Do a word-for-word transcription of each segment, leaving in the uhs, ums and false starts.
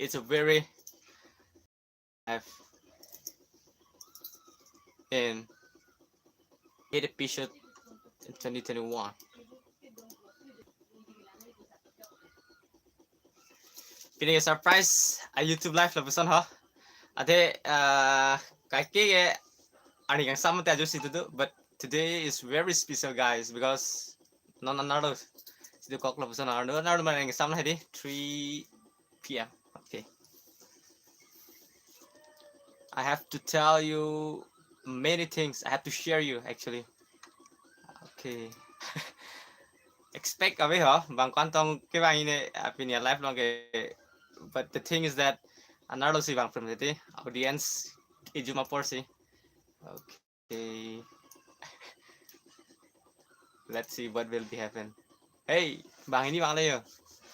it's a very live in eight episode in twenty twenty-one. Pini surprise a YouTube live lapuson ho. Athe, uh, kaike ke arni kangsam te ajo si tutu, but today is very special, guys, because non anerlo si dokok lapuson, anerlo, anerlo mane kangsam la hedi three p.m. Okay. I have to tell you many things. I have to share you actually. Okay. Expect ave ho, bang ko-an tong kevang-i ne, ah, pini a live along ke. But the thing is that anerlo si vangprim titi, audience ejum apor si. Okay. Let's see what will be happen. Hey, banghini vanglo yo.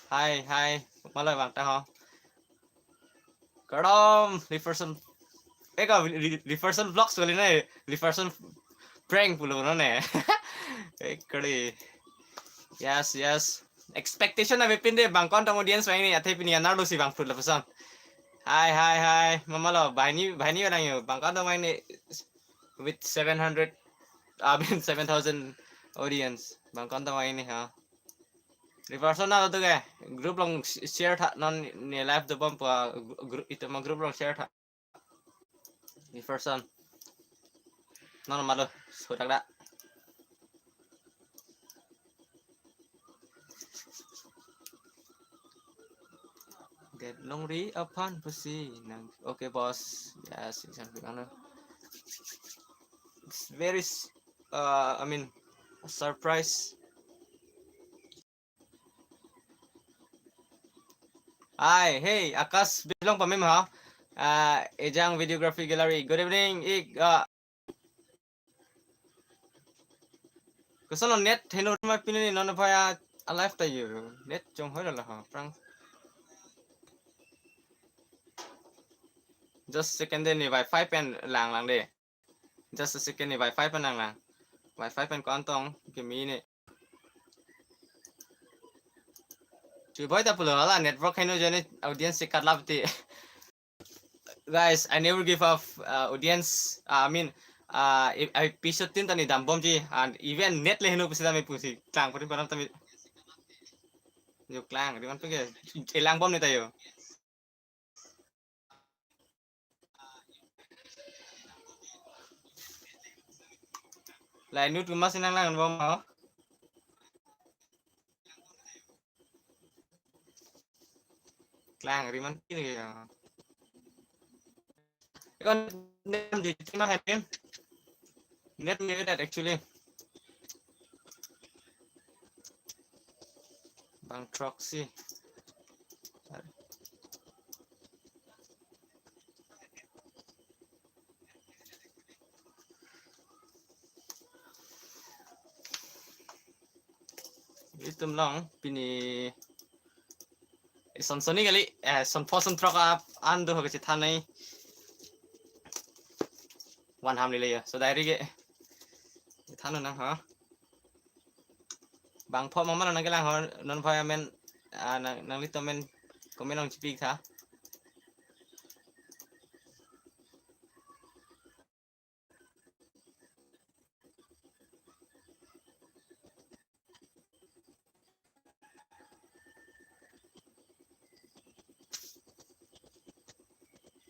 Hi, hi. Malo vang ta ho. Kardom, Jefferson. Eh, ka Jefferson Vlogs kali ne. Jefferson prank pulo no ne. Eh, kali. Yes, yes. Expectation avepin de, bang ko-an tong audience vang-i ne, athe pini anerlo si vangphrut lapuson. Hi, hi, hi. Mamalo, banghini, banghini vanglo yo. Bang ko-an tong vang-i ne with seven hundred, I mean, seven thousand audience. Bang ko-an tong vang-i ne ha. Jefferson na to ke group along sh-, share tha, non ne live dobom pa gru-, gru-, itum a group along share tha. Jefferson. Non malo, sudak da. Get longri aphan pusi nang. Okay, boss. Yes, it's something, ano. It's very s-, uh, I mean, a surprise. Hi, hey, Akash Bilong pamim ha. Uh, Ejang Videography Gallery. Good evening, ik, uh, koson lo net heno ma pini non aphan a live ta yo. Net chonghoi lo ha, prang. Just second de, ne wifi pen lang lang de. Just a second, ne wifi pen lang lang. Wifi pen ko-an tong keme ne. Chuboi ta pulo la network heno jone audience si kat lap ti. Guys, I never give up, uh, audience. Uh, I mean, uh, I, I episode tin ta ne dambomji, and even net le heno pusi tame pusi klang puri panam tame. Yo klang, di man pege, elang bom ne ta yo. Lai nu tu mas nang lang bom ho. Klang ri man pini ya. Kon nem di tima hatin. Net me that actually. Bang throk si. Itum along pini, eh, son soni kali, eh, son pho son throk ap an do ho kachethan nai. Van ham lele ya. So diary ke than nang ha. Bang pho mama nang kelang ho, non pho amen, ah, nang, nanglitum amen comment along chipik tha.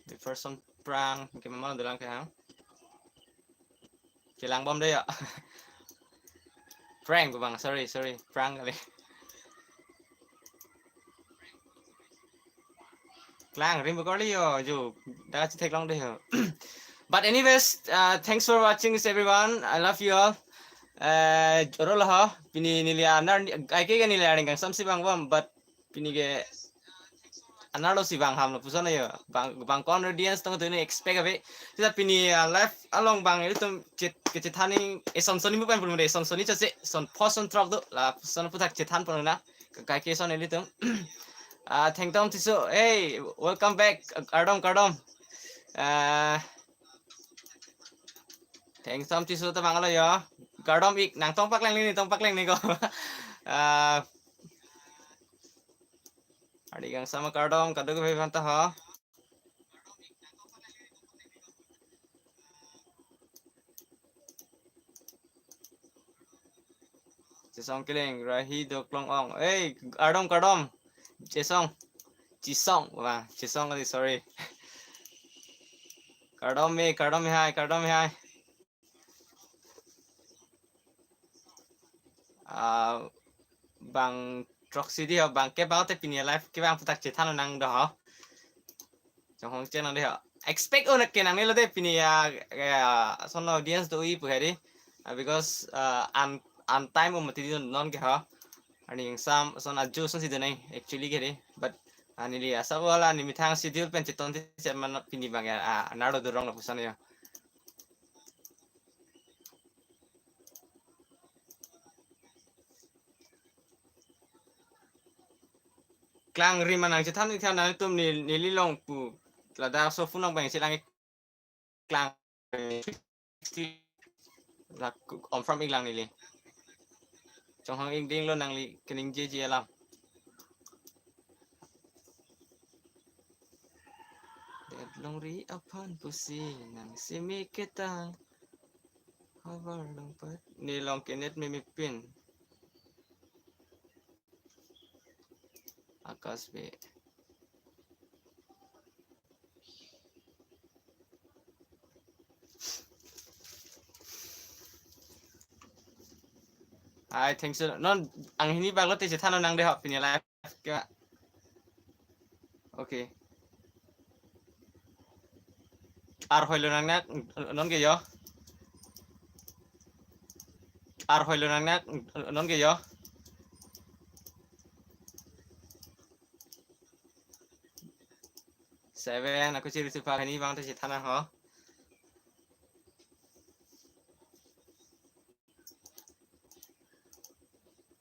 Jefferson prank, keme ma dolang ke hang. Kelang bom de ya. Prank bang, sorry, sorry, prank kali. Klang rim korli yo, jo, da chethek long de ho. But anyways, uh, thanks for watching this, everyone. I love you all. Uh, oro lo ho, pini neli anar, kaike ke neli arni kangsam si vang bom, but pini ke anerlo si vang ham lapuson yo. Bang, bang ko-an audience tong tu ne expect ave. Sita pini, uh, live along bang itum chet, kachethan ni, eh, son soni mu pen pulmu de, son soni chase, son pho son throk do, lapuson aphuthak chethan pon nang. Kaike son ilitum. Ah, Thengtom Tisso, hey, welcome back. Kardom, kardom. Ah, Thengtom Tisso ta vanglo yo. Kardom ik, nang tong paklang ni, tong paklang ni ko. Ah, Arni kangsam kardom, kadokave aphanta ho. Chesong Killing, Rahi Doklong Ong. Hey, kardom, kardom. Chesong. Chisong. Wah, Chesong kali, sorry. Kardom me, kardom me hai, kardom me hai. Ah, bang throksi di ho, bang kep bang te pini live kep bang puthak chethan nang do ho. Chonghong chen nang di ho. Expect un ke nangnelo de pini ya, ya, sono audience do-i pu hedi. Ah, because, ah, an, an time um mati di non ke ho. Arni kangsam son ajo sonsi do nang actually ke di. But, ah, neli asa wala ni methang schedule pen cheton ti chet man pini bang ya, ah, naro dorong lo puson ya. Klangrim anang chethan chethan nangtum ni, neli long pu. Ladak so phone nang bang chelang klang. La confirm iklang neli. Chonghong ik dinglo nangli keningjeje alam. Det longri aphan pusi nang simi ketang. Havar longpat. Ne long ke net meme pin. Akash Bey. Hi, thanks. Non, anghini bak lo te chethan nang de ho pini live ke. Okay. Ar hoilo nang nak non ke yo. Ar hoilo nang nak non ke yo. Seven, ako chiri supa kani bang te chethan ho.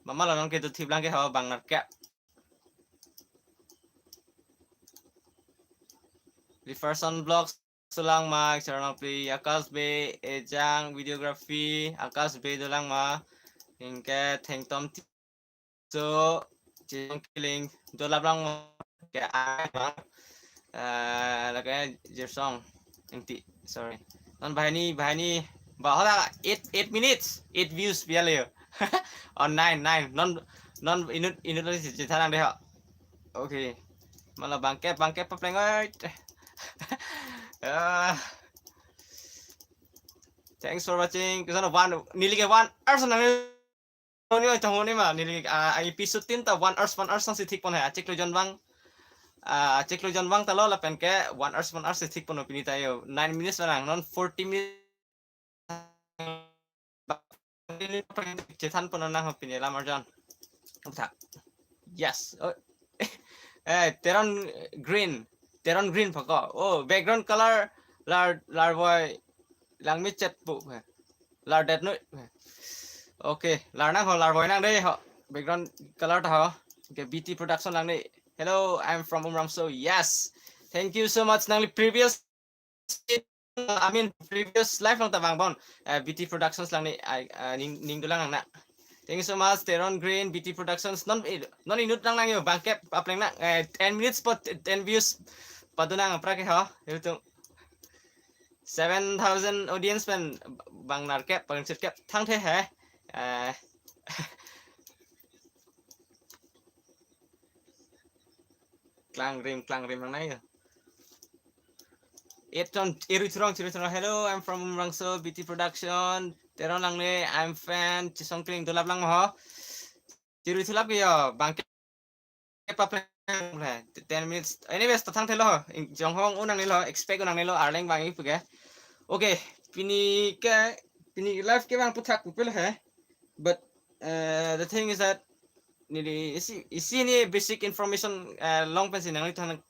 Mama lo non ke tu thip lang ke ho bang narkep. Jefferson Vlogs dolang ma, Charnakpli, Akash Bey, Ejang Videography, Akash Bey dolang ma, anke Thengtom Tisso, Chesong Killing, dolap lang ma, ke ai ma, eh, lake Jirsong, Ingti, sorry. Non banghini, banghini, ba hola eight, eight minutes, eight views pi ale yo. Oh, nine, nine. Non, non inut, inut lo si chethan nang de ho. Okay. Mala bang kep, bang kep papleng oi. Ah. Thanks for watching. Kesana one, neli ke one hours nang ni oi tong ni ma. Neli, ah, episode tin ta one hours, one hours nang si thik pon hai. Achiklo jon bang. Ah, achiklo jon bang ta lo lapen ke one hours, one hours si thik pon pini ta yo. Nine minutes nang, non forty minutes. Chethan pon nang ho pini lam arjan. Utha. Yes. Oh. Eh, Teron Green. Teron Green phako. Oh, background color lar, lar boy lang mi chet pu. Lar det nu. Okay, lar nang ho, lar boy nang de ho. Background color ta ho. Okay, B T Production lang de. Hello, I'm from Umrangso. Yes. Thank you so much. Nangli previous, I mean, previous live lang ta bang bon. Eh, B T Productions lang ni, I, eh, ning, ning dolang nang na. Thank you so much, Teron Green, B T Productions. Non, eh, non inut nang nang yo, bang kep, papleng nang, eh, ten minutes po, ten views. Padu nang, pra ke ho, itu. Seven thousand audience pen, bang narkep, bang sirkep, thang the he. Eh, Klangrim, klangrim nang nai yo. Eton, Eru Churong, Churong, Churong. Hello, I'm from Umrangso, B T Production. Teron Langle, I'm fan. Chisong Kling, dolap lang ho. Chiru chulap ke yo, bang ke papleng le, ten minutes. Anyways, ta thang thelo ho. Ing-, Jonghong un nangnelo, expect un nangnelo, Arleng bang ipu ke. Okay, pini ke, pini live ke bang puthak pupil he. But, uh, the thing is that, neli isi, isi ni basic information, eh, long pensi nangli than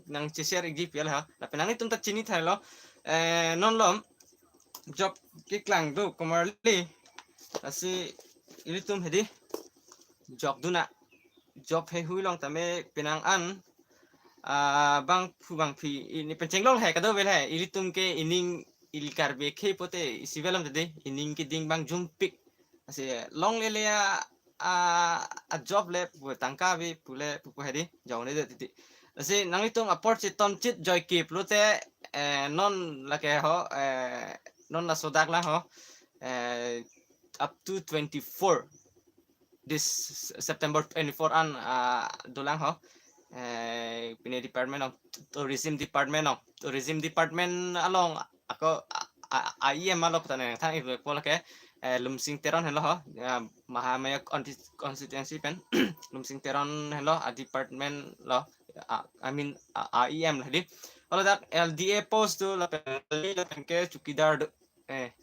nang che-share ikji pi al ha. Lapen nanglitum ta chini thailo. Eh, non lom job keklang do komarli. Lasi ilitum hedi jok duna. Job heihui long tame penang an, ah, bangphu bangphi ini pen chenglong he kado vel he. Ilitum ke ining ili Karbi akhei pote isi velom tadi ining keding bang jumpik. Lasi longle le ya a, a job le pu tangka ave pule pupo hedi, jongnedet titi. Lasi nanglitum apor chetongchit joike pulote, eh, non lake ho, eh, non laso dak lang ho, eh, up to twenty-four, this September twenty-four an, ah, dolang ho. Eh, pine department along, tourism department along, tourism department along ako a, a, a E M along putan nangthan-ikpo lake, eh, Lumsing Teron henlo ho, ya, Mahamaya consti-, constituency pen, Lumsing Teron henlo, a department lo, a, I mean, a, a E M lo di. Ladak L D A post do lapen, lapen ke chowkidar do. Eh.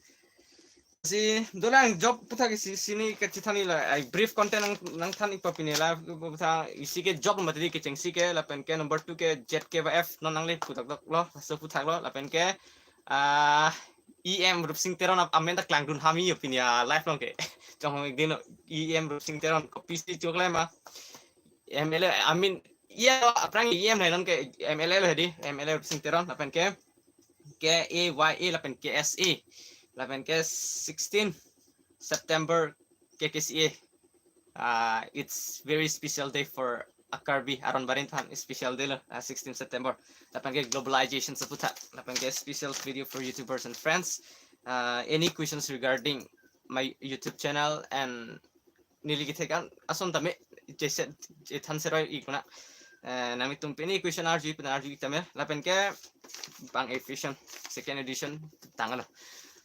Si dolang job aputhak isi, isi neli kachethan-iklo, ai brief content nang, nangthan-ikpo pine la, aphuthak isi ke job mati di kechengsi ke, lapen ke number two ke Z K Y F non nangle puthak doklo, laso aphuthak lo, lapen ke, ah, E M Rupsing Teron ap-, amen ta klangdun hami yo pine a live along ke. Chonghong-ik dino E M Rupsing Teron kopisi choklai ma. M L A, I mean, iya, aphrang E M lo non ke M L A lo hedi, M L A Rupsing Teron, lapen ke K A Y A lapen K S A, lapen ke sixteen September K K C A. Uh, it's very special day for a Karbi, aron barin aphan special day lo, uh, sixteen September. Lapen ke globalization aputhak, lapen ke special video for YouTubers and friends. Uh, any questions regarding my YouTube channel and neli kethek an ason tame chese-, chethan seroi-ik nang. Eh, nanglitum pine question arju, pine arju-ik tame, lapen ke bang edition, second edition tanglo.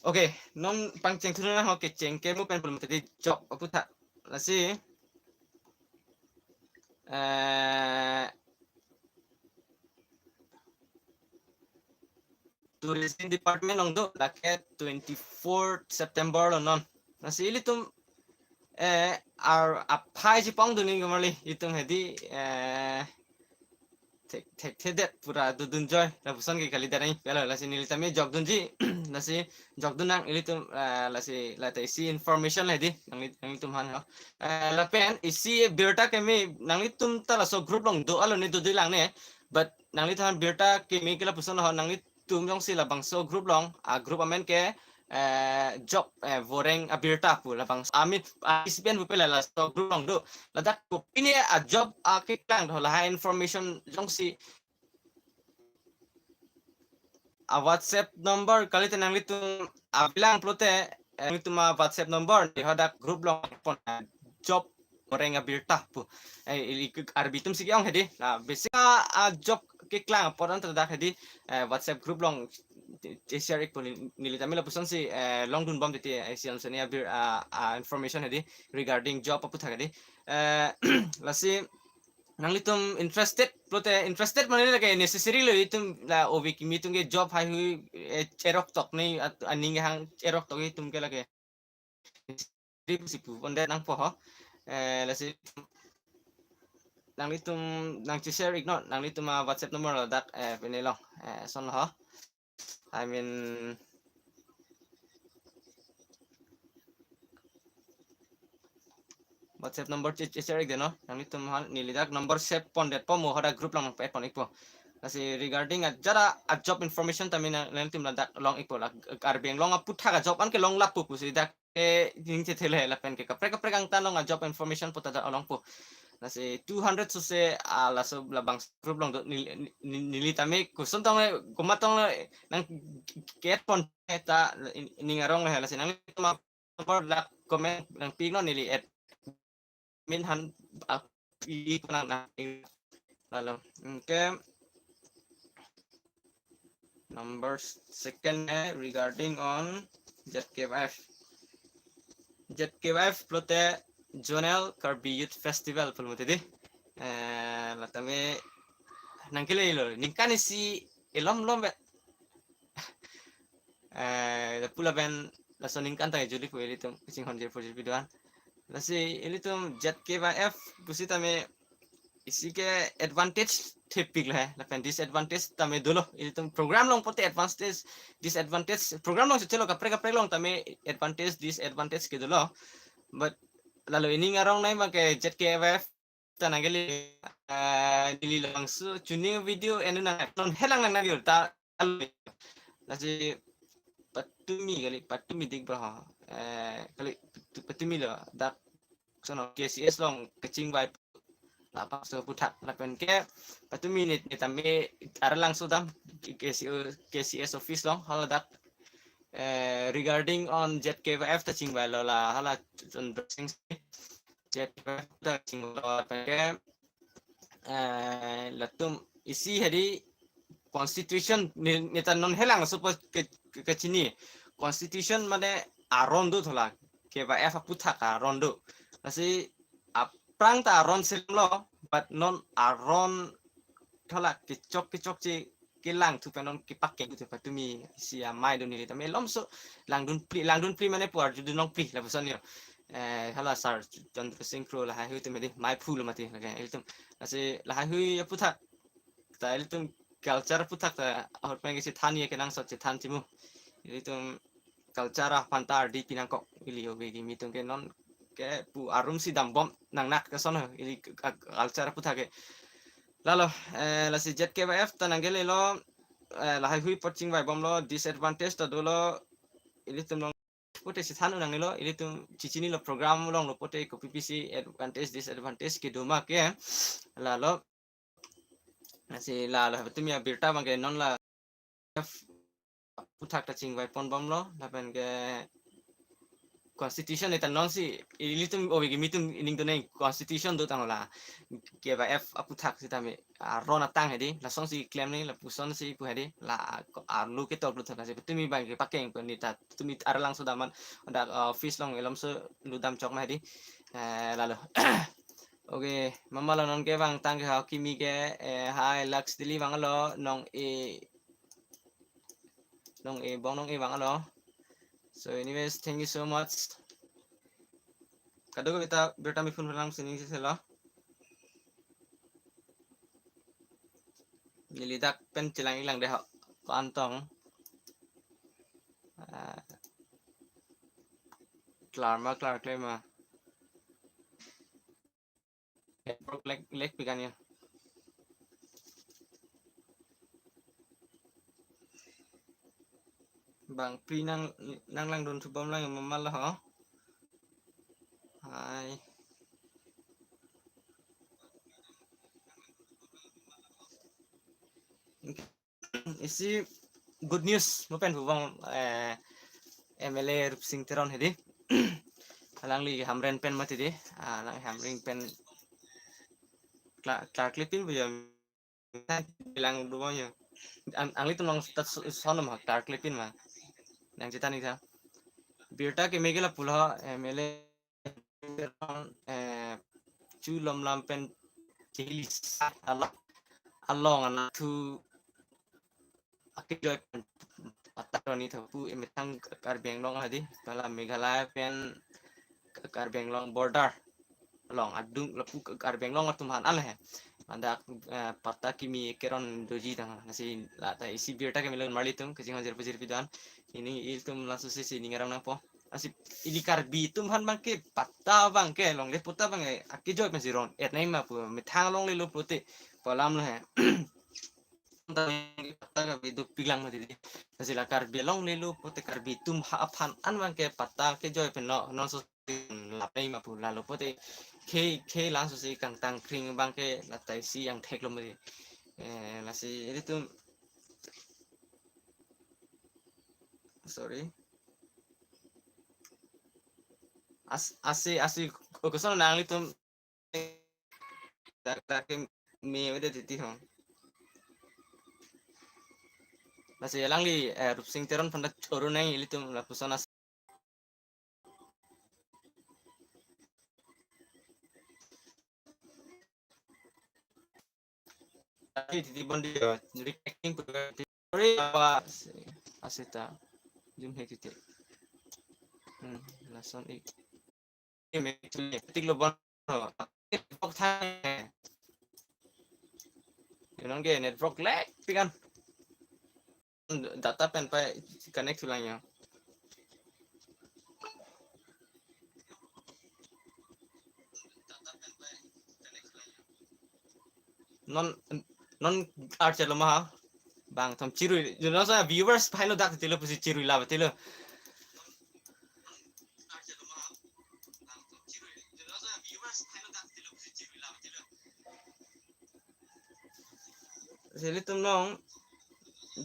Okay, non pangcheng thunang ho, kecheng ke mo pen pulote job aputhak. Lasi, eh, tourism department along do, lake twenty-fourth September lo non. Lasi ilitum, eh, ar aphai chepongdun-ik marli, itum hedi, eh, thek, thekthedet pura dodun joi, lapuson ke kalidet nai, pelo, lasi neli tame jokdunji, lasi jokdun nang ilitum, eh, lasi lata isi information hedi, nangli, nanglitum aphan ho. Eh, lapen isi birta keme nanglitum ta laso group along do alo ne do di lang ne, but nanglitum birta keme ke lapuson ho, nanglitum jongsi labangso group along, a group amen ke, eh, job, eh, voreng abirta pu labang, I mean, a isi pen pupe la laso group along do. Ladak kopine a job akeklang do lahai information jongsi a WhatsApp number kalite nanglitum avelang pulote, eh, nanglitum a WhatsApp number neli hadak group along pon, eh, job voreng abirta pu. Eh, ili ke Karbi atum si ke-ong hedi. Na, basic a, a job keklang apot an ta dak hedi, eh, WhatsApp group along che-, che-share-ikpo neli, neli tame lapuson si, eh, longdunbom titi, eh, isi ansoni abir, ah, ah, information hedi regarding job aputhak hedi. Eh, lasi nanglitum interested pulote, interested mane lake necessary lo itum la ove kimi atum ke job haihui, eh, cherok tok ne at-, aning hang cherok tok itum ke lake. Di pusi pu pondet nangpo ho. Eh, lasi nanglitum nang che-share-ik non, nanglitum a WhatsApp number ladak, eh, pine along, eh, son ho. I mean, WhatsApp number che-, che-share-ik deno. Nanglitum aphan neli dak number save pondetpo, mo hadak group along pe-et pon-ikpo. Lasi regarding a jara a job information tame nang, nanglitum ladak long-ikpo, la Karbi Anglong aputhak a job an kelong lapu pusi dak ke ning chethe le lapen ke kaprek kaprek angtan along a job information pu ta dak longpo. Lasi two hundred sose, ah, laso labang group along do neli, neli, neli tame koson tong le, komat tong le nang ke-et pon ta in-, ining arong le, lasi nanglitum number la comment nangpi non, neli admin aphan, ah, pi ko nang, nang, lalo. Okay. Number second, eh, regarding on Z K Y F. Z K Y F pulote Zonal Karbi Youth Festival pulo mati di. Eh, la tame nangkele-iklo, ningkan isi ilom lom be. Eh, lapu lapen laso ningkan ta juli pu ilitum kachinghon jirpo jirpi do-an. Lasi ilitum Z K Y F pusitame isi ke advantage thepik lo he, lapen disadvantage tame dolo. Ilitum program along pulote advantage, disadvantage, program along chechelo kaprek kaprek along tame advantage, disadvantage ke dolo. But lalo ining arong nai ma ke Z K Y F ta nangkele, ah, neli labangso chuning video enu nang non helang nang nang ta lasi patumi kali, patumi dik bro. Eh, kali patu-, patumi lo dak sono K C S along kachingvai labangso aphuthak lapen ke patumi neli tame arlangso dam K C O, K C S office along haladak, eh, regarding on Z K Y F ta chingvailo la hala Chandra Singh, Z K Y F ta chingvailo lapen ke, eh, latum isi hedi constitution neli, neli ta non helang supo ke, ke, kachini constitution mane aron do thola K Y F aphuthak aron do. Lasi aphrang ta aron selamlo, but non aron thola kechok kechokche kelang thu pen non kepakeng thu patumi isi amei do neli tame malomso langdun phli, langdun phli mane pu arjudun long phli lapuson yo. Eh, hala Sir Chandra Singh Kro lahai hui atum hedi mei phullo mati lake ilitum. Lasi lahai hui aphuthak ta ilitum culture aphuthak ta ahut pen kechethan ye kenangsot chethan chimu. Ilitum culture aphan ta ardi pinangkok ili ove kimi atum ke non ke pu arum si dambom nangnak ke sono ili k-, k-, culture aphuthak ke. Lalo, eh, lasi Z K Y F ta nangkelelo, eh, lahai hui apot chingvai bomlo, disadvantage ta dolo, ilitum along pote chethan un nangnelo, ilitum chechinilo program along lo pote kopi pisi advantage, disadvantage kedo ma ke. Lalo, lasi lalo, patumi abirta abang ke non la aphuthak ta chingvai pon bomlo, lapen ke constitution neli ta non si, ilitum ove kimi atum ining do nang constitution do tanglo la K Y F aphuthak sitame aron atang hedi, lasonsi klem nang, lapuson si pu hedi, la arlo ketok lut thana si patumi abang kepakeng pen neli ta, tumi arlangso dam an, dak, uh, office along malomso ludam chok ma hedi. Eh, lalo. Okay, mama lo non ke vangtang ke ha kimi ke, eh, hi Lux Daily vanglo, non e, non e bong non e vanglo. So anyways, thank you so much. Kadokave ta birta mi phun phalang sining si selo. Neli dak pen chelang-ik lang dei ho. Ko-an tong. Ah. Klar ma, klarkle ma. Network lag, lag pi kan ya. Bang pri nang, nanglangdun thu bom lang mama lo ho. Hi. Isi good news mo pen pu bang, eh, M L A Rupsing Teron hedi. Alangli Hamren pen mati di. Ah, alang Hamren pen kla-, klarkle pin bu ya. Bilang dua ya. Ang, anglitum nang ta s-, sono ma klarkle pin ma. Nangchethan-ik tha. Birta keme ke lapulo M L A Teron, eh, chu lom lam pen chili sa along, along anatthu akejoi pen patta arni thapu emethang Karbi Anglong hedi, hala Meghalaya pen Karbi Anglong border along adung lapu Karbi Anglong atum aphan an he. Ladak, eh, patta kimi keron doji tang, lasi la ta isi birta kemelo marli atum kachinghon jirpo jirpi do-an. Ili ilitum laso si sining arong nangpo. Lasi ili Karbi atum aphan abang ke patta abang ke longle puta abang ke akejoi pensi ron-et nangji ma pu, methang longlelo pulote pu alam lo he. Patta Karbi dopik lang mati di. Lasi la Karbi longlelo pulote Karbi atum ha aphan an abang ke patta kejoi pen lo, non so lap nangji ma pu, lalo pulote khei, khei laso si kangtang kring abang ke la ta isi angthek lo mati. Eh, lasi ilitum, sorry. As-, asi, asi, ko-, koson nanglitum dak, dak ke me, me de titi ho. Lasi alangli, eh, Rupsing Teron aphan ta choro nang ilitum lapuson as-, titi bon di, eh, reconnecting pu, sorry, apa, aseta. Zoom he titi. Hmm, lason ik. Tik lo bon. Network tha. Yo non ke network lag pi kan. Data pen pa connect thu lang yo. Non, non arche lo ma ha. Bang thom chirui. Yo non sa viewers pa lo dak tilo pusi chirui la tilo. Lasi ilitum along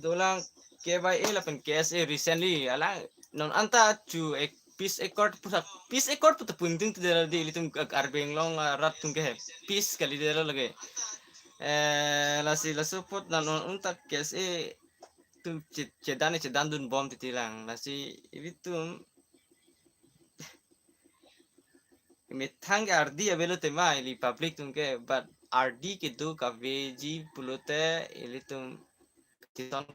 dolang K Y A lapen K S A recently alang non anta chu ek peace accord puthak, peace accord puthak pun tingtedetlo dei ilitum Kar-, Karbi Anglong arat atum ke peace kalidetlo lake. Eh, lasi laso apot non anta K S A atum che-, chedan, chedandunbom titi lang. Lasi ilitum methang ke ardi avelo tema ili public atum ke, but ardi kedo kaveji pulote ilitum tison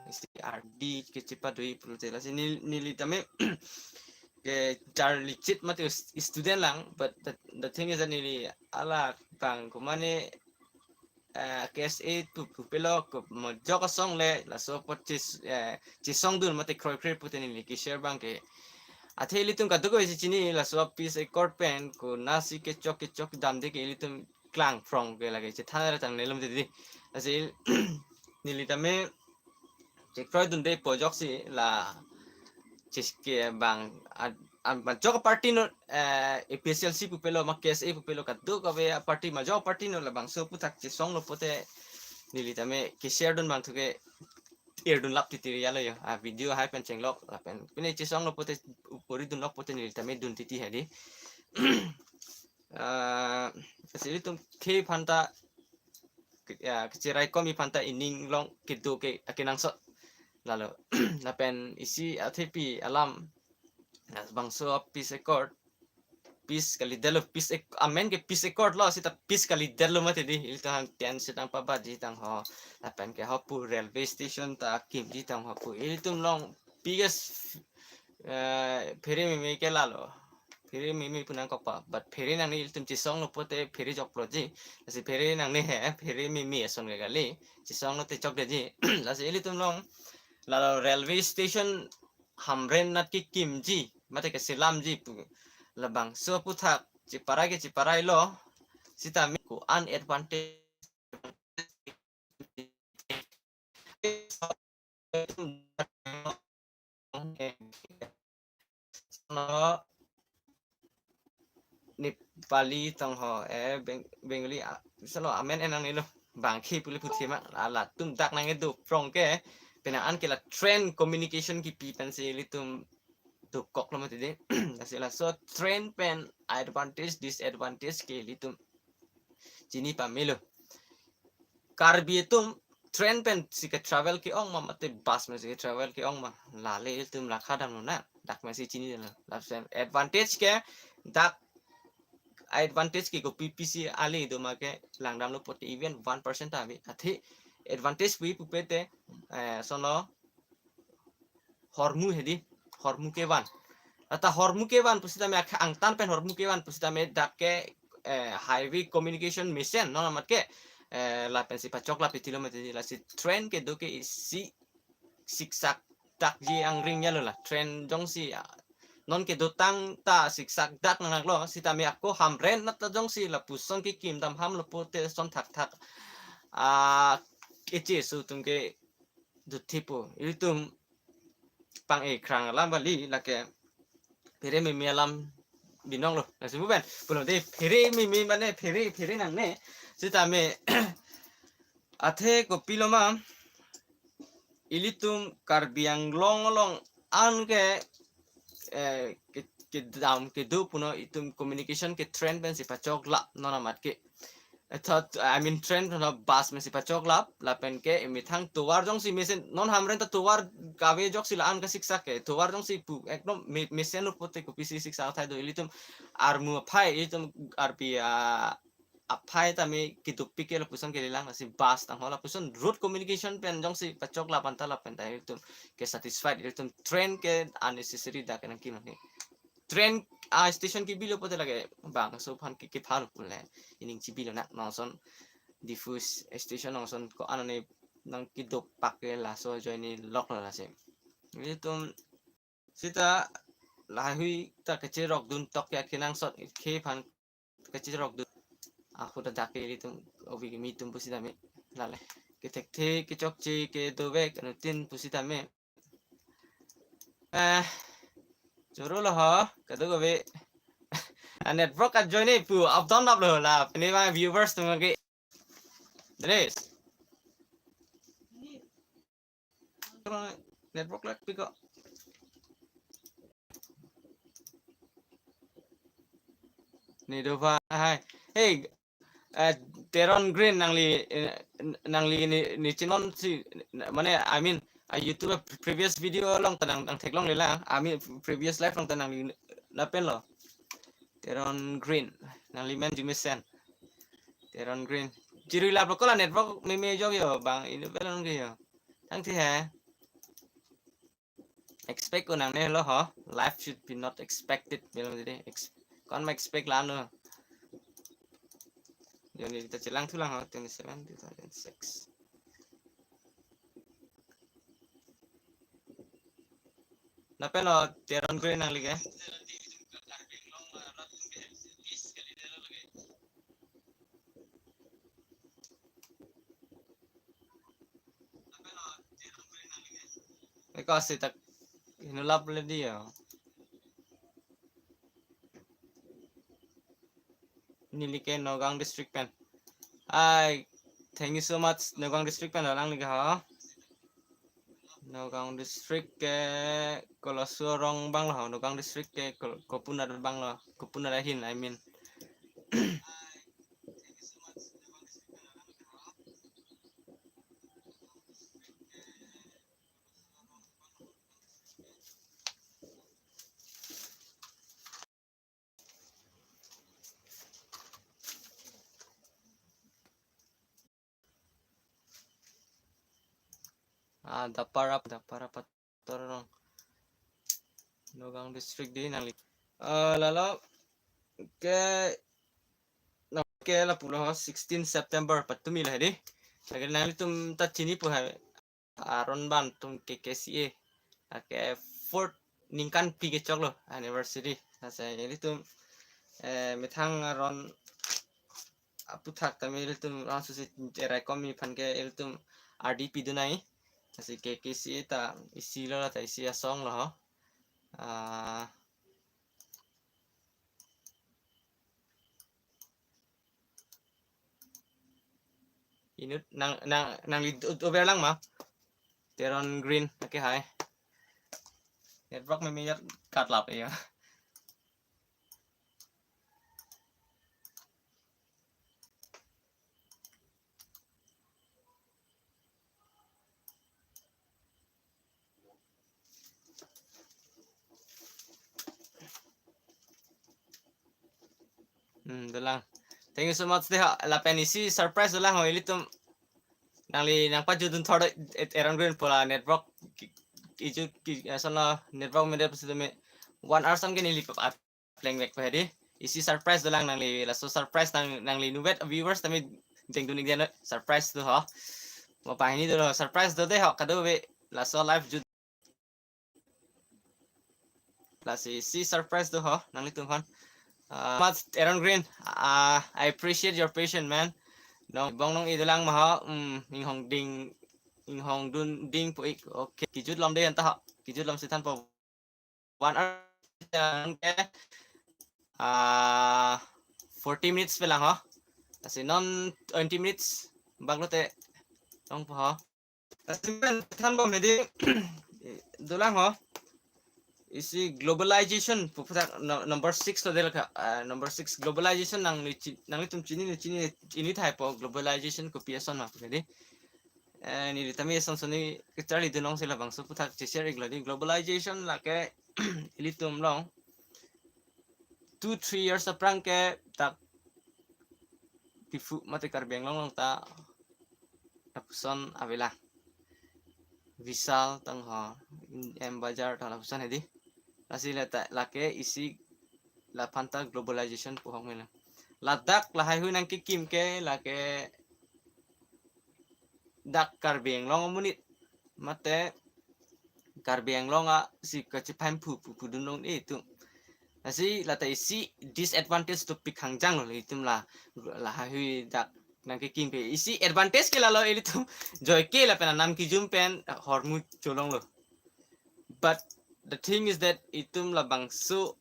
isi ardi kechepadoi pulote. Lasi nel-, neli tame kecharli chit mate us-, student lang, but the, the thing is that neli alabang komane, eh, K S A atum pupelo ko majok asong le laso apot chis-, eh, chisongdun mate kroikre pute neli ke-share abang ke. Athe ilitum kadokave si chini laso peace accord pen konatsi kechok kechok damde ke ilitum klangphrong ke lake chethan ra tang nelum titi. Lasi neli tame chekroidunde pu ajoksi la chis ke bang ad-, an majok party no, eh, A P H L C pupelo ma K S A pupelo kadokave a-party majok party no labangso aputhak chisonglo pote neli tame ke-share dun abang thu ke-irdunlap titi ya lo yo. A video hai pen chenglok lapen pine chisonglo pote, uporidunlok pote neli tame dun titi hedi. Ah, lasi ilitum khei aphanta ke-, ya, kechiraikom aphanta ining along kedo ke akenangsot. Lalo lapen isi athepi alam, ya, bangso peace accord, peace kalidetlo, peace ac-, amen ke peace accord lo, seta peace kalidetlo mati dei, ilitum tension tang pabatji tang ho, lapen ke ho pu railway station ta kimji tang ho pu, ilitum along biggest, eh, phere meme ke lalo. Phere meme pu nangkok pa, but phere nangne ilitum chisonglo pote phere jokploji. Lasi phere nangne he, phere meme ason ke kali, chisonglo te chokdeji. Lasi ilitum along lalo railway station Hamren nat kekimji mate keselamji pu labangso aputhak cheparai ke cheparailo, sitame ko-an advantage no Nepali tong ho, eh, Beng-, Bengali, ah, salo amen enang nilo. Bangke pule puthi ma, la, latum dak nangkedo phrong ke, penang an ke la train communication kipi pensi ilitum dokoklo mati dei. Lasi laso train pen advantage, disadvantage ke ilitum chini pamelo. Karbi atum train pensi ke-travel ke-ong ma, mate bus pensi ke-travel ke-ong ma, lale ilitum lakha damlo na, dak pensi chinidetlo. Lapen advantage ke dak advantage ke kopi pisi ale do ma ke langdamlo pote even one percent ta ave. Athe advantage pu pupe te, eh, sono hormu hedi, hormu kevan. Ata hormu kevan pusitame ak-, angtan pen hormu kevan pusitame dak ke, eh, highway communication mesen non amat ke, eh, lapensi pachoklap titilo mati, lasi train kedo ke isi siksak dakji angring ya lo la, train jongsi, ah, non kedotang ta siksak dak nanglo, sitame ako Hamren nat ta jongsi lapuson kekim dam hamlo pote son thakthak, ah, kechesu atum ke dothipo. Ilitum pang-ekrang alam kali, lake phere meme alam binonglo. Lasi pu pen pulo dei phere meme mane phere, phere nangne. Sitame athe kopilo ma, ilitum Karbi Anglong along an ke, eh, ke, kedam kedo punon itum communication ke train pensi pachoklap non amat ke. I thought, I mean, train pen bus pensi pachoklap, lapen ke methang tovar jongsi mesen, non Hamren ta tovar kave ajoksi la-an kasiksak ke, tovar jongsi pu ekdom me-, mesenlo pote kopisi siksak athai do, ilitum armu aphai, ilitum arpi, ah, aphai tame kedopik ke lapuson kelelang, lasi bus tang ho lapuson road communication pen jongsi pachoklap anta lapen ta ilitum ke satisfied, ilitum train ke unnecessary dak nangkim nangji. Train a-station kebilo pote lake bangso aphan ke, kepha lo pule. Ining chibilo na, nangson Diphu s-, station nangson ko-an ne nangkedopak ke laso ajoine loklo lasi. Ilitum seta lahei ta kecherokdun tok ya kenangsot khei aphan kecherokdun. Ahut adak ke ilitum obi kimi atum pusitame lale kethekthe kechokche kedovek anuttin pusitame. Eh, choro lo ho, kadokave. A network ajoine pu up down up lo la, pini ma viewers atum ke. Dres. network lak piko. Ni do ba, hai. Hey, eh, Teron Green nangli, eh, nangli ni, ni channel si, mane, I mean, a YouTube previous video along ta nang, nangtheklongle lang. I mean, previous live along ta nangli lapen lo. Teron Green, nangli men jumesen. Teron Green. Chirui lap lo ko la network meme jok yo, bang ini belong ke yo. Tangte he. Expect ko nangne lo ho. Life should be not expected. Belong jadi. Ex-, kon ma expect la no. Yo ni ta chelang thu lang ho, twenty-seven, two thousand six. Lapen lo Teron Green nangli ke. Eko asi tak hinulap le dia. Neli ke Nagaon district pen. Ai, thank you so much Nagaon district pen lo nangli ke ho. Nagaon district ke Kolasu arong abang lo ho. Nagaon district ke Kol-, Kopunar abang lo. Kopunar ahin, I mean. Ah, Dapar ap, Dapar ap ator arong. Nagaon district di nangli. Eh, lalo ke, na ke lapu lo ho, sixteen September patumi lo di. Lake nanglitum ta chinipo hai. Aron Ban atum K K C A. Lake fourth ningkan phli kechok lo anniversary. Lasi ilitum, eh, methang aron aphuthak tame ilitum angsong si cherai komi aphan ke ilitum R D P dun nai. Lasi K K C A ta isi lo, ta isi asong lo ho. Ah, inut nang, nang, nangli ut-, uber lang ma. Teron Green, okay, hai. Network meme jat katlap ya. Hmm, dolang. Thank you so much dei ho. Lapen isi surprise dolang ho ilitum. Nangli nangpajutdun thor, eh, Teron Green pu la network ki-, kiju ki-, eh, sono network mede pusitame one hour sam ke neli pap-, plengvek pe di. Isi surprise dolang nangli, laso surprise nang, nangli nuvet viewers tame jengdun ik dia no, surprise do ho. Mo pahini do lo, surprise do dei ho, kadokave laso live jut. Lasi isi surprise do ho, nanglitum aphan. Ah, much Teron Green, ah, I appreciate your patience, man. Nong bong nong-e dolang ma ho, mm, inghong ding, inghong dun ding pu ik. Okay, kijut lom dei anta ho. Kijut lom si thanpo. One hour, ah, forty minutes pe lang ho. Lasi non twenty minutes bak lote longpo ho. Lasi men thanbom hedi dolang ho. Isi globalization pu aphuthak no-, number six lo dei lake, ah, number six globalization nangli chi-, nanglitum chini, chini, chini tahai po globalization kopi ason ma pu hedi. Eh, neli tame ason soni kecharli dunlong si labangso aphuthak che-share ik lo di. Globalization lake ilitum along two, three years aphrang ke dak Diphu mate Karbi Anglong along ta lapuson avelang. Vishal tang ho, M Bazar tang lapuson hedi. Lasi lata lake isi laphan ta globalization pu ahok mela. Ladak lahaihui nangkekim ke lake dak Karbi Anglong amonit mate Karbi Anglong asi kachepahemphu pu pudun long-e itum. Lasi lata isi disadvantage dopik hangjang lo itum la, lahaihui dak nangkekim pe. Isi advantage ke lalo ilitum joike lapen anam kijum pen hormu cholonglo. But the thing is that itum labangso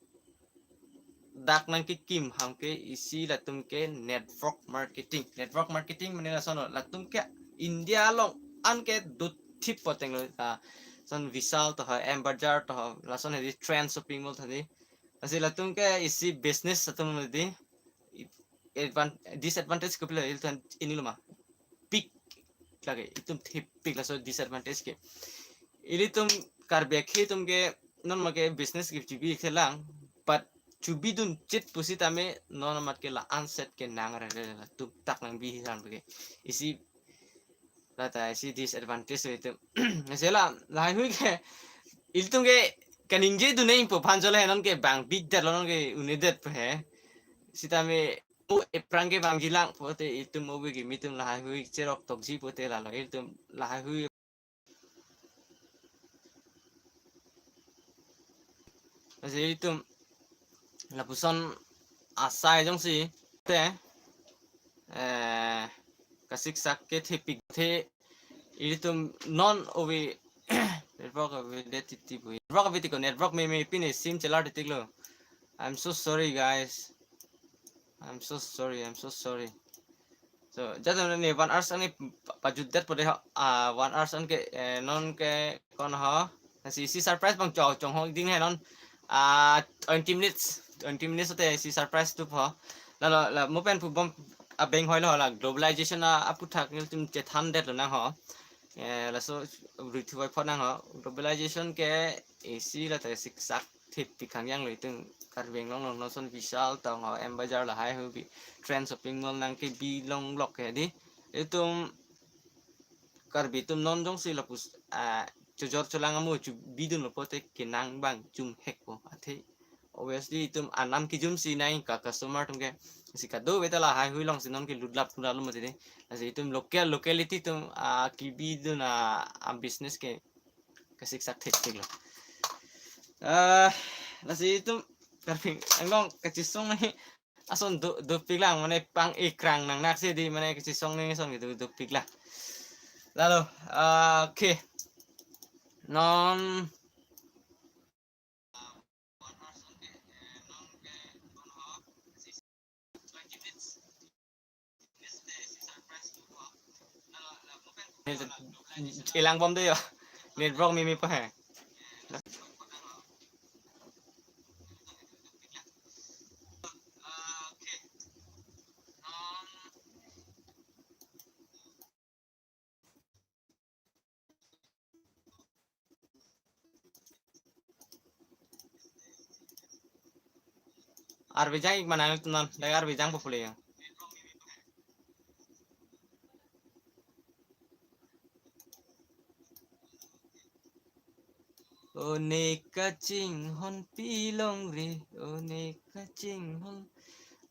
dak nangkekim ham ke isi latum ke network marketing. Network marketing mane lason lo, latum ke India along an ke dut thip poteng lo, ah, lason Vishal to ha, M Bazaar to ha, lason hedi Trends Shopping Mall to hedi. Lasi latum ke isi business atum lo di. Advan-, disadvantage kopilo ilitum ini lo ma. Pik lagi, itum thip pik laso disadvantage ke. Ilitum Karbi akhei atum ke non make business ke chubi thelang, but chubidun chit pusitame non amat ke la anset ke nang re re la tum tak nang bi hisan ke. Isi lata isi disadvantage lo itum. Sela lahai hui ke ilitum ke kaningje dun nangpo aphan chole non ke bang big dat lo non ke une dat he. Sitame mo ephrang ke bang jilang pote itum mo bigi mitum lahai hui cherok tokji pote lalo itum lahai hui. Lasi itum lapuson asai jongsi te, eh, kasiksak ke thepik the ilitum non ove network ave det titi bu. Network ave tiko, network meme pine sim chelar titik lo. I'm so sorry, guys. I'm so sorry, I'm so sorry. So, jat ne one hours ani pa-, pajut det pode ho, ah, one hours an ke, eh, non ke kon ho. Lasi isi surprise bang chong chong ho ding he non, ah, twenty minutes, twenty minutes te isi surprise tup ho. Lalo, la, mo pen pu bom abeng hoi lo la globalization a, aputhak nelitum chethan det lo nang ho. Eh, laso rui thu vai pho nang ho. Globalization ke isi lata siksak thepik khangjang lo itum Karbi Anglong along non son Vishal tong ho, M Bazaar lahai hui bi Trends Shopping Mall nang kebi longlok ke di. Itum Karbi atum non jongsi lapus, ah, chojor cholang amo chubidun lo pote kenang bang chumhek po athe. Obviously itum anam kijum si nai ka customer atum ke si kado beta lahai hui along si non ke lutlap pura lo mati de. Lasi itum local locality atum, ah, kibidun a, a business ke kasiksak thepik lo. Ah, lasi itum Karbi Anglong kachisong ni ason do, dopik lang mane pang ikrang nang nak si di mane kachisong ni ason gitu dopik lang. Lalo, ah, oke. Non chelang bom de yo. Network meme pa he. Arve jang ik mana tunan, dak arve jang po pule ya. One kachinghon pilongri, one kachinghon.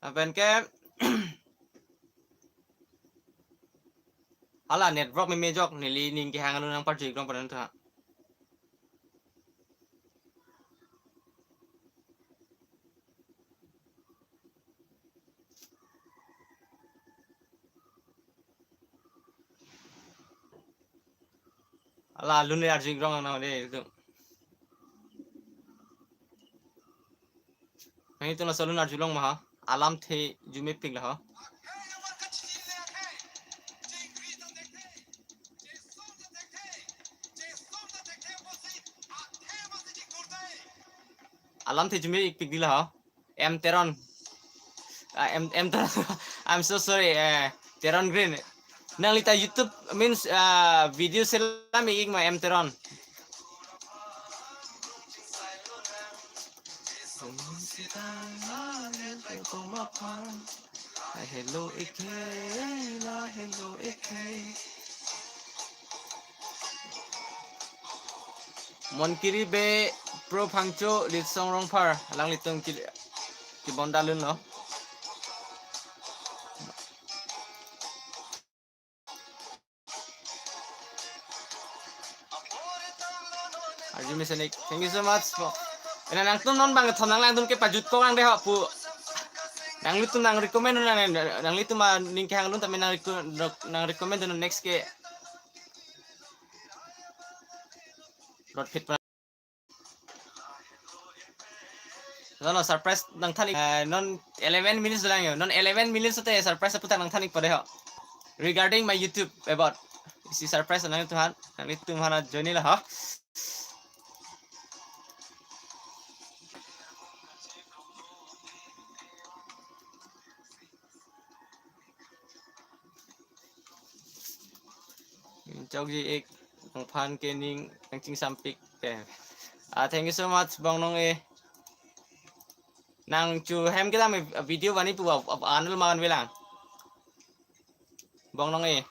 Lapen ke hala network meme jok neli ning kehang anu nang parju ik long panan tha. Hala lun arju ik long nang de itu. Nang itu laso lun arjulong ma ha. Alamthe jumepik la ha. Alamthe jumepik di la ha. M Teron. Ah, M, M Teron. I'm so sorry. Eh, Teron Green. Nanglita YouTube means, ah, video selam ik ma M Teron. Ai hello ik he, la hello ik he. Monkiri Bey, Pro Phangcho, Litsong Rongphar, alanglitum ki, kibon dalun lo. Arju Mesenik, thank you so much po. Ena nangtum non bang thom nanglangdun ke pajut ko lang de ho pu. Nanglitum nang recommend nang, nanglitum aning kehang lun tame nang reco-, nang recommend dun next ke. Rot fit pa. Non, non, surprise nangthan ik, eh, non eleven minutes lang yo. Non eleven minutes te surprise aputhak nangthan ik pade ho. Regarding my YouTube, about Isi surprise nanglitum aphan, nanglitum aphan ajoine lo ho. Chokji ik, nangphan ke ning nangchingsampik pe. Ah, thank you so much, Bongnong e. Nang chu hem kedam e video bani pu ap, ap, anul man velang. Bongnong e.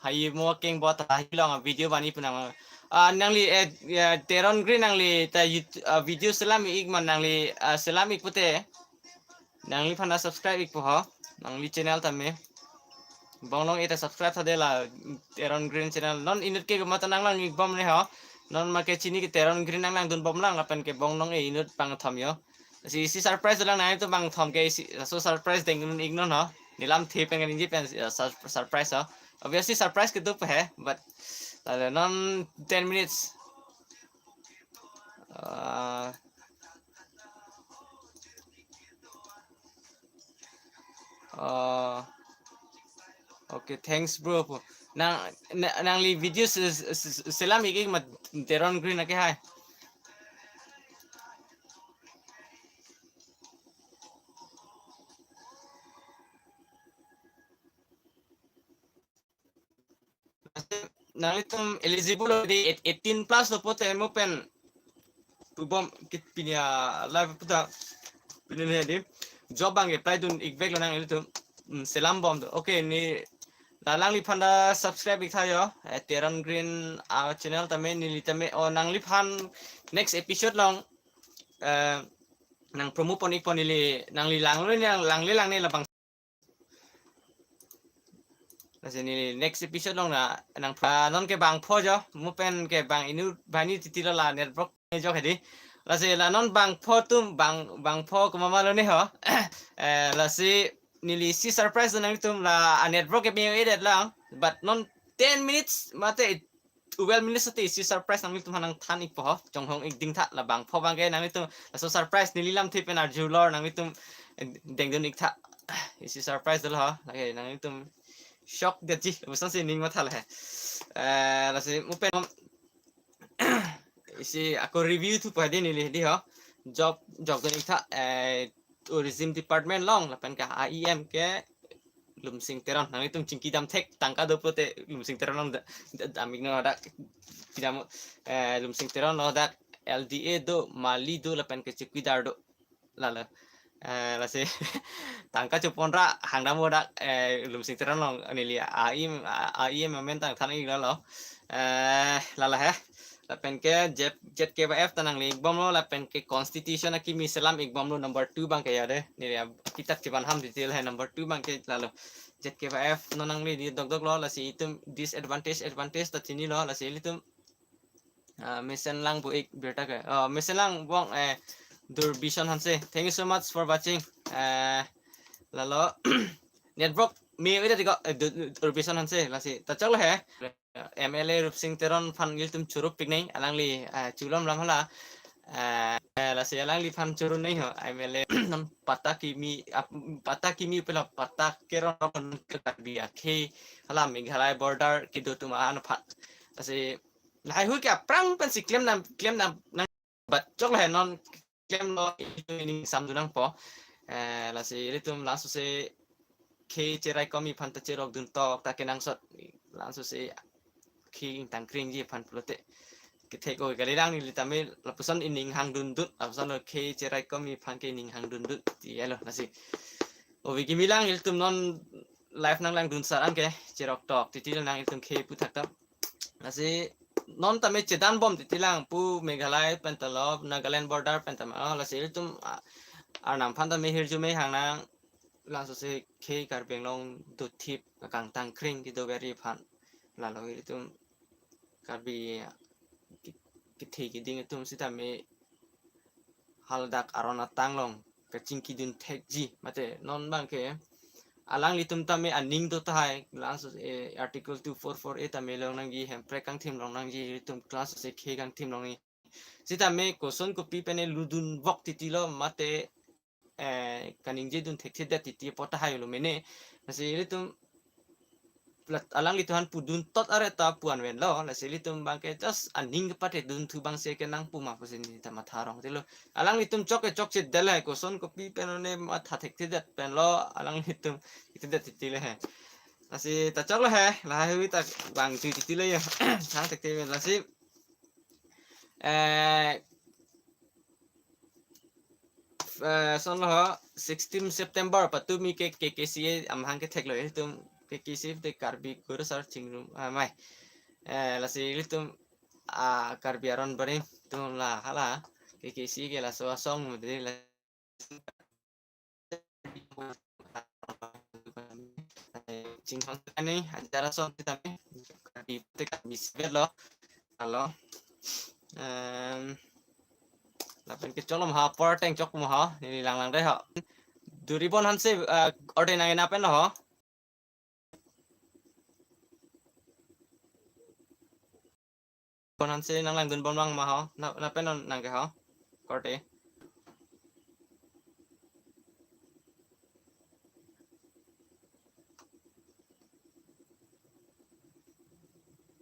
Hai mo keng bot hai long video bani pu nang. Ah, nangli, eh, eh, Teron Green nangli ta YouTube, ah, video selam ik man nangli, ah, selam ik pute. Nangliphan ta subscribe ikpo ho. Nangli channel tame. Bongnong e ta subscribe tha de la Teron Green channel. Non inut ke mata nanglang ikbom ne ho. Non ma ke chini ke Teron Green nanglangdun bomlang lapen ke Bongnong e inut pangthom yo. Si, si surprise lang nangtum pangthom ke si, so surprise dengdun ik non ho. Nelamthe pen kaningje pen, eh, sur-, surprise ho. Obviously surprise kedo he, but, uh, non ten minutes. Uh, uh, okay, thanks bro. Nang, na-, nangli video se-, se-, se-, selam ik ik ma Teron Green ake hai. Nanglitum eligible lo di eight-, eighteen plus lo pote mo pen pubom kit pinya live puta pinin he di job bang apply dun ik vek lo nanglitum. Hmm, selam bom do. Okay, ne la nangliphan ta subscribe ik tha yo. Eh, Teron Green, ah, channel tame neli tame o nangliphan next episode long, eh, nang promo pon ikpo neli nangli langlo nang langle langne labang. Lasi neli next episode long na nang pra non ke bangpho jo, mo pen ke bang inut bani titi lo la network ne jo hedi. Lasi la non bangpho atum bang, bangpho komat ma lo ne ho. Eh, lasi neli si surprise nanglitum la a network ke me-o-edet lang, but non ten minutes mate twelve minutes ati si surprise nanglitum aphan nangthan ikpo ho. Chonghong ik ding tha la bangpho bang ke nanglitum laso surprise neli lamthe pen arjulor nanglitum dengdun ik tha. Isi surprise dolo ho. Lake nanglitum shock detji. Busan si ning matha le he. Eh, lasi mo pen isi ako review thupo hedi neli di ho. Job, job dun ik tha, eh, tourism department long lapen ke A E M ke Lumsing Teron. Nanglitum chingki dam thek tangka do pote Lumsing Teron long da-, da-, dam ik non hadak. Pidam, eh, Lumsing Teron lo dak L D A do, mali do lapen ke chowkidar do. Lalo. Eh, lasi tangka chopon ra hangdam hadak, eh, Lumsing Teron long neli A E M, A E M amen tangthan ik lalo. Eh, lalo he. Lapen ke Z-, Z K Y F ta nangli ik bom lo, lapen ke Constitution akimi selam ik bom lo number two bang ke ya de. Neli ya kitak chiban ham detail he number two bang ke lalo. Z K Y F non nangli di dokdok lo, lasi itum disadvantage, advantage ta chini lo, lasi ilitum, ah, mesen lang bu ik birta ke. Oh, mesen lang bong, eh, Durbishon Hanse. Thank you so much for watching. Eh, lalo network me ida tiko, eh, Du-, Durbishon Hanse, lasi ta chok lo he. M L A Rupsing Teron aphan ilitum choro pik nai, alangli, eh, chulom lam hala. Eh, eh, lasi alangliphan choro nai ho, M L A non patta kimi, ap-, patta kimi pela patta keron non ke Karbi akhei hala Meghalaya border kedo atum an aphan. Lasi lahai hui ke aphrang pensi klem nam, klem nam, nang bat chok lo he non klem lo itum ining samdun nangpo. Eh, lasi ilitum laso se khei cherai komi aphan ta cherok dun tok ta kenangsot laso se khei ingtang kringji aphan pulote. Kethek oi kali lang neli tame lapuson ining hangdundun, lapuson lo khei cherai komi aphan ke ining hangdundun ti elo lasi. Ovi kimi lang ilitum non live nanglangdun sar an ke cherok tok titi nang ilitum khei pu thak tam. Lasi non tame chedan bom titi lang pu Meghalaya pen ta lo, Nagaland border pen ta ma, oh, lasi ilitum, ah, arnam aphan tame hirjume hang nang laso se khei Karbi Anglong dothip kangtang kring kedo beri aphan. Lalo ilitum Karbi, ah, ki-, kethe keding atum sitame haladak aron atang long kachingki dun thekji mate non bang ke alanglitum tame aning do tahai laso, eh, Article two four four A tame long nangji, hemprek kangthim long nangji, ilitum laso se khei kangthim long ni. Sitame koson kopi pene ludun vok titi lo mate, eh, kaningje dun thekthedet titi apot tahai lo mene. Lasi ilitum plat alanglitum aphan pudun tot are ta pu-an ven lo, lasi ilitum abang ke just aning kepate dun thu abang si ke nangpu ma pusi neli ta matha rong tilo. Alanglitum chok ke chokche det le, koson kopi pen one matha thekthedet pen lo, alanglitum itum det titi le he. Lasi ta choklo he, lahai hui ta bang tui titi le ya. Chang thekthedet lasi. Eh, eh, son lo ho, sixteen September patumi ke K K C A amahang ketheklong itum, K K C A te Karbi Kurusar Chingrum, ah, mai. Eh, lasi ilitum, ah, Karbi aron barim atum la hala K K C A ke laso asong mudri la chinghon ani ajar ason sitame Karbi te Karbi sibet lo. Alo. Em, lapen kechok lo ma ha, por teng chok ma ha, neli langlang dei ha. Duribon Hanse, eh, order nang ina pen lo ho. Kon Hanse nanglangdun bom lang ma ho. Na, na pen non nang ke ho. Korte.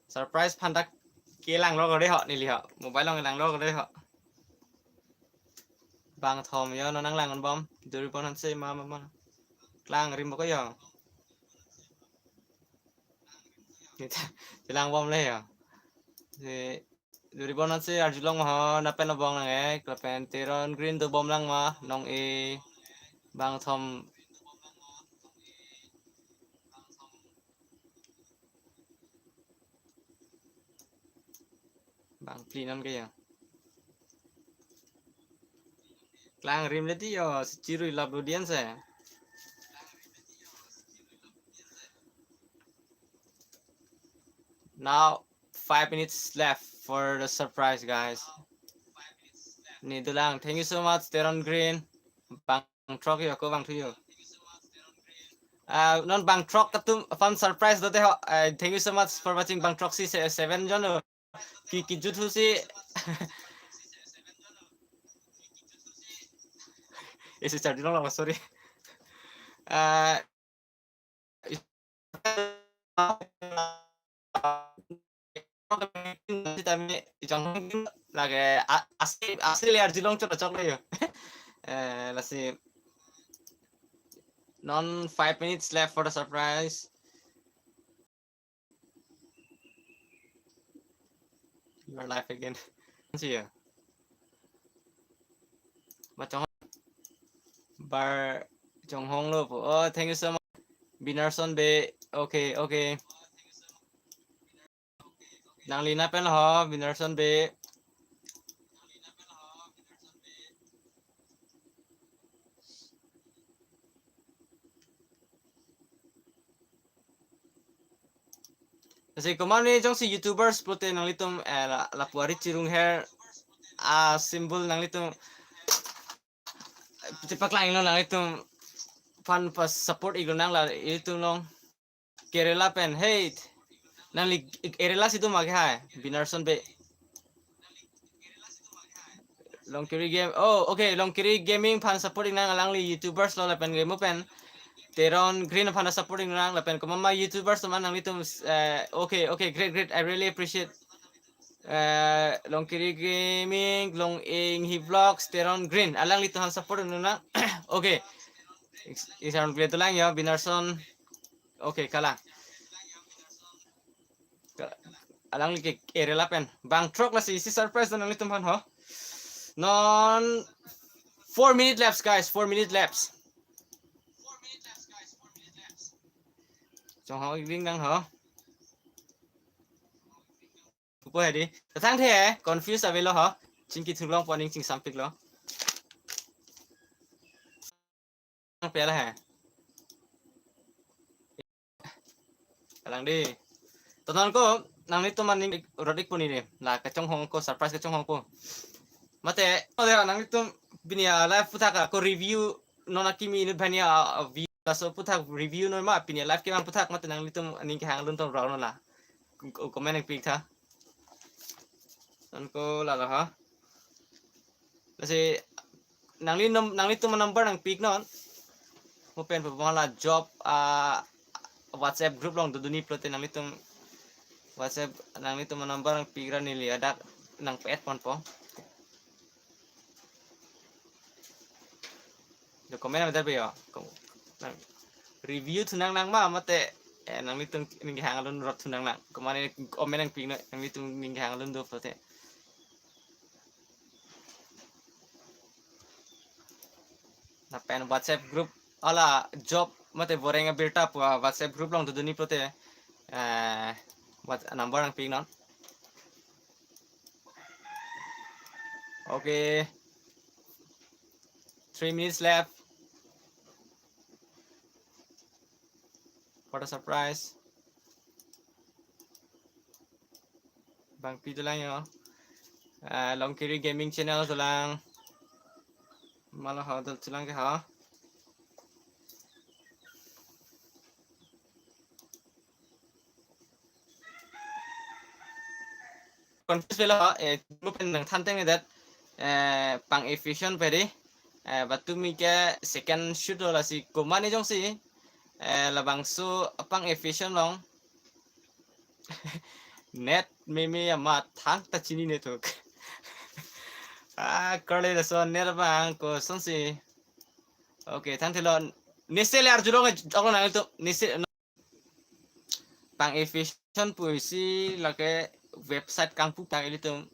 Surprise aphan dak kelang lo dei ho neli ho. Mobile along lang lo dei ho. Bang thom yo, non nanglang bom. Duribon Hanse ma ma ma. Klang rim bok yo. Nita, chelang bom le yo. Si Duribon Hanse arjulong ma ho, na pen abong nang ek, lapen Teron Green dobom lang ma, nong e bang thom. Bang phli non ke ya. Klang rim le ti yo, si chirui lap lo dian se. Now, five minutes left for the surprise, guys. Ni dolang, thank you so much, Teron Green. Bang throk yo, ko bang thu yo. Ah, non bang throk atum aphan surprise dote ho. Ah, thank you so much for watching bang throk si se-, seven jon lo. Ki, ki juthu si. Isi charge long lo, sorry. Ah, sitame ijong lage a-, asli, asli le arjulong chot chok le yo. Eh, lasi non five minutes left for the surprise. You are live again. See ya. Bachong Bar Chonghong lo po. Oh, thank you so much. Binarson Bey. Okay, okay. Nangli na pen ho, Binarson Bey. Lasi komat ni jongsi YouTubers pulote nanglitum, eh, la, lapu ari chirung her a symbol nanglitum, eh, chepaklang lo nanglitum aphan pa support iklo nang la ilitum long. Kerala pen, hey, nangli Kerala si atum ma ke hai, Binarson Bey. Longkiri Game, oh, okay, Longkiri Gaming aphan support iknang, alangli YouTubers lo lapen game pen. Teron Green aphan support iknang lapen komat ma YouTubers atum nanglitum, eh, okay, okay, great, great, I really appreciate. Eh, Longkiri Gaming, Long Inghi Vlogs, Teron Green, alanglitum aphan support iknang. Okay. Is-, is around play to lang ya, Binarson. Okay, kalang. Ka-, alangli ke Kerala pen. Bang throk lasi isi surprise nanglitum aphan ho. Non four minute laps, guys, four minute laps. Chonghong ikding nang ho. Pupo hedi. Tang the, confuse avelo ho. Chingki thulong po aning chingsampik lo. Ang pela he. Kalang di. To non ko, nanglitum aning rot ikpo neli. La kachonghong ko, surprise kachonghong ko. Mate, mate nanglitum pini a-live aphuthak ako review non akimi inut bhani a, a view laso aphuthak review non ma pini a-live kevang aphuthak mate nanglitum aning kehang alun tong rau non la. Ko, comment nangpik tha. Non ko lalo ha. Lasi nangli num-, nanglitum number nangpik non. Mo pen pa bang la job, ah, WhatsApp group along dodunji pulote nanglitum WhatsApp nanglitum number nangpikra neli hadak nangpe-add ponpo. Do comment nang darbe yo. Kom-, nang review thu nangnang ma mate, eh, nanglitum ning kehang alun rot thu nangnang. Komat ne comment nangpiknon, nanglitum ning kehang alun do pulote. Lapen WhatsApp group hala job mate boreng abirta pu WhatsApp group along dodunji pulote, eh, what number nangpiknon. Okay. Three minutes left. What a surprise. Bangpi dolang yo. Ah, Longkiri Gaming Channel dolang. Mala ha dal dolang ke ha. Confuse velo, eh, mo pen nangthan teng det, eh, pang efficient pedi, eh, patumi ke second shoot lo lasi komat ne jongsi, eh, labangso pang efficient along. Net meme amat thangta chinine tuk. Ah, kali laso net abang kosonsi. Okay, thank you lo. Nese le arjulong, ako nang itu, nese pang efficient pusi lake website kangpu tang ilitum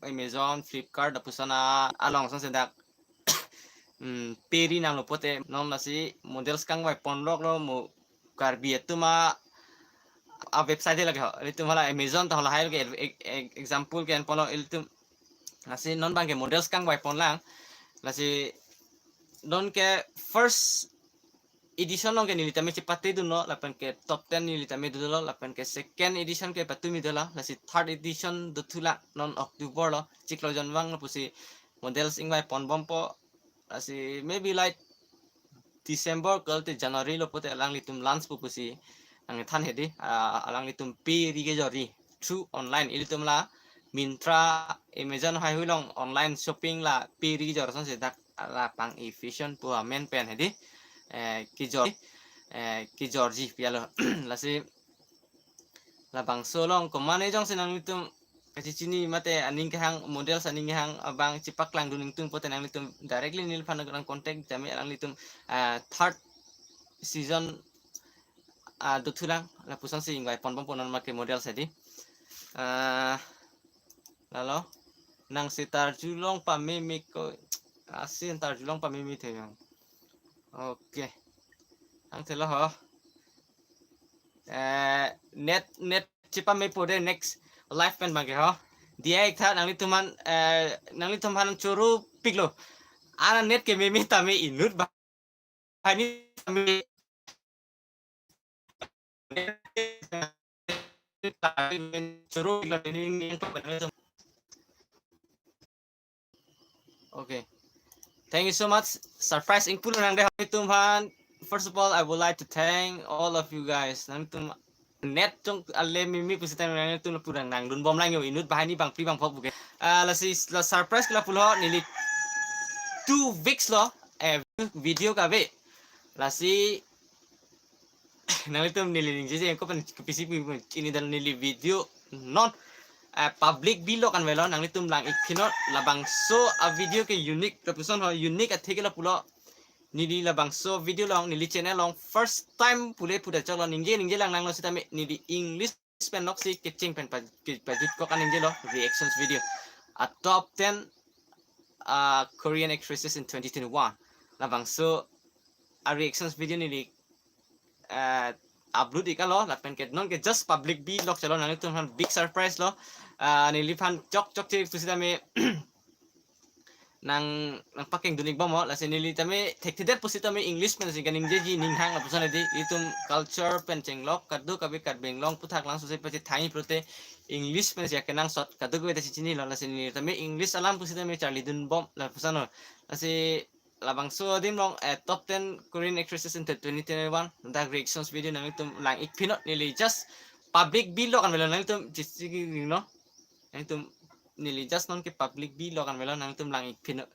Amazon, Flipkart, lapuson along song sedak, hmm, pe ri nanglo pulote non lasi models kangvai ponlok lo mo Karbi atum a, a website lake ho. Ilitum hala Amazon ta hala hai ke e-, e-, example ke en ponlo ilitum. Lasi non abang ke models kangvai ponlang. Lasi non ke first edition along ke neli tame chepate dunlo, lapen ke top ten neli tame dunlo, lapen ke second edition ke patumi dolo, lasi third edition dothulang non October lo, chiklo jon vang lo pusi models ingvai ponbompo, lasi maybe like December kal te January lo pulote alanglitum launch pu pusi nangthan hedi, ah, alanglitum pe ri kejorji through online, ilitum la Myntra, Amazon haihui along online shopping la pe ri kejor song sedak la pang efficient pu amen pen hedi, eh, kejor, eh, kejorji pi alo. Lasi labangso along komat ne jongsi nanglitum kachechini mate aning kehang models aning kehang abang chepaklangdun ingtung pulote nanglitum directly neliphan nang contact tame alanglitum, ah, third season, ah, dothulang lapuson si ingvai ponbompo non make models hedi. Ah, lalo nang si tarjulong pameme ko, asi tarjulong pameme theyang. Okay. Ang thelo ho. Eh, net, net chepamepo de next live pen abang ke ho. Dia ik tha nanglitum aphan, eh, nanglitum aphan choro piklo. Ana net ke meme tame inut ba. Hani tame choro piklo ni. Okay. Thank you so much. Surprise ingpu nang de nanglitum aphan. First of all, I would like to thank all of you guys. Nanglitum net chong ale meme pusi tang nanglitum lapu nang nangdunbomlang yo, inut bahani bangpri bangpho puke. Ah, lasi la surprise ke lapulo, neli two weeks lo, eh, video kave. Lasi nanglitum neli ningjeje ako pen kopisi pu ini dan neli video non, eh, public vlog an avelo, nanglitum lang ik phinot. Labangso a video ke unique, lapuson ho unique athe ke lapulo. Neli labangso video along, neli channel along first time pule puda choklo, ningje ningjelang nanglo sitame neli English pen nok si kecheng pen pa-, ke-, pajutkok an ningjelo reactions video. A top ten, uh, Korean actresses in twenty twenty-one. Labangso a reactions video neli, uh, upload ik alo, lapen ke non ke just public vlog chalo, nanglitum aphan big surprise lo. Uh, neliphan chok chokche pusitame nang, nangpakengdun ikbomlo, lasi neli tame thekthedet pusitame English pen si kaningjeji ninghang lapuson hedi, itum culture pen chenglok kadokave Karbi Anglong aputhak langsose pachethangji pulote English pen si akenangsot kadokave ta chechinilo, lasi neli tame English alam pusitame charlidunbom lapuson lo. Lasi labangso adim along, eh, top ten Korean actresses in twenty twenty-one, dak reactions video nanglitum lang ik phinot, neli just public vlog an avelo, nanglitum chisi ring no. Nanglitum neli just non ke public vlog an avelo, nanglitum lang ik phinot.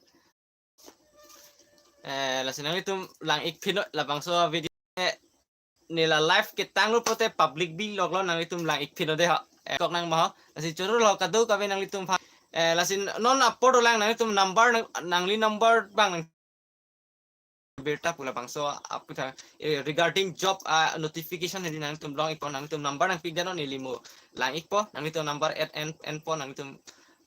Eh, lasi nanglitum lang ik phinot labangso video. neli la live ketanglo pulote public biloklo, nanglitum lang-ik pino de ho. Eh, kok nang ma ho. Lasi choro lo kadokave nanglitum aphan. Eh, lasi non apor dolang nanglitum number nang, nangli number abang nang birta pu labangso aputhak, eh, regarding job, ah, notification hedi nanglitum long-ikpo, nanglitum number nangpik dano, neli mo lang-ikpo, nanglitum number add en, enpo, nanglitum,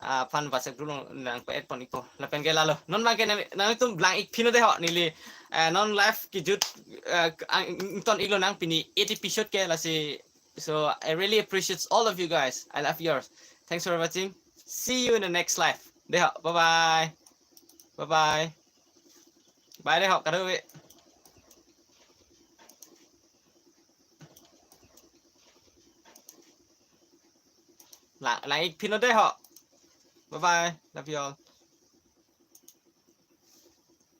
ah, aphan WhatsApp group along nangpa-add pon-ikpo. Lapen ke lalo. Non abang ke nang, nanglitum lang-ik pino de ho, neli, eh, non live kejut, eh, ang, ington-iklo nang pini eight episode ke lasi. So I really appreciate all of you guys. I love yours. Thanks for watching. See you in the next live. De ho. Bye bye. Bye bye. Bye de ho. Kadokave. Lang, lang-ik pino de ho. Bye bye. Love you all.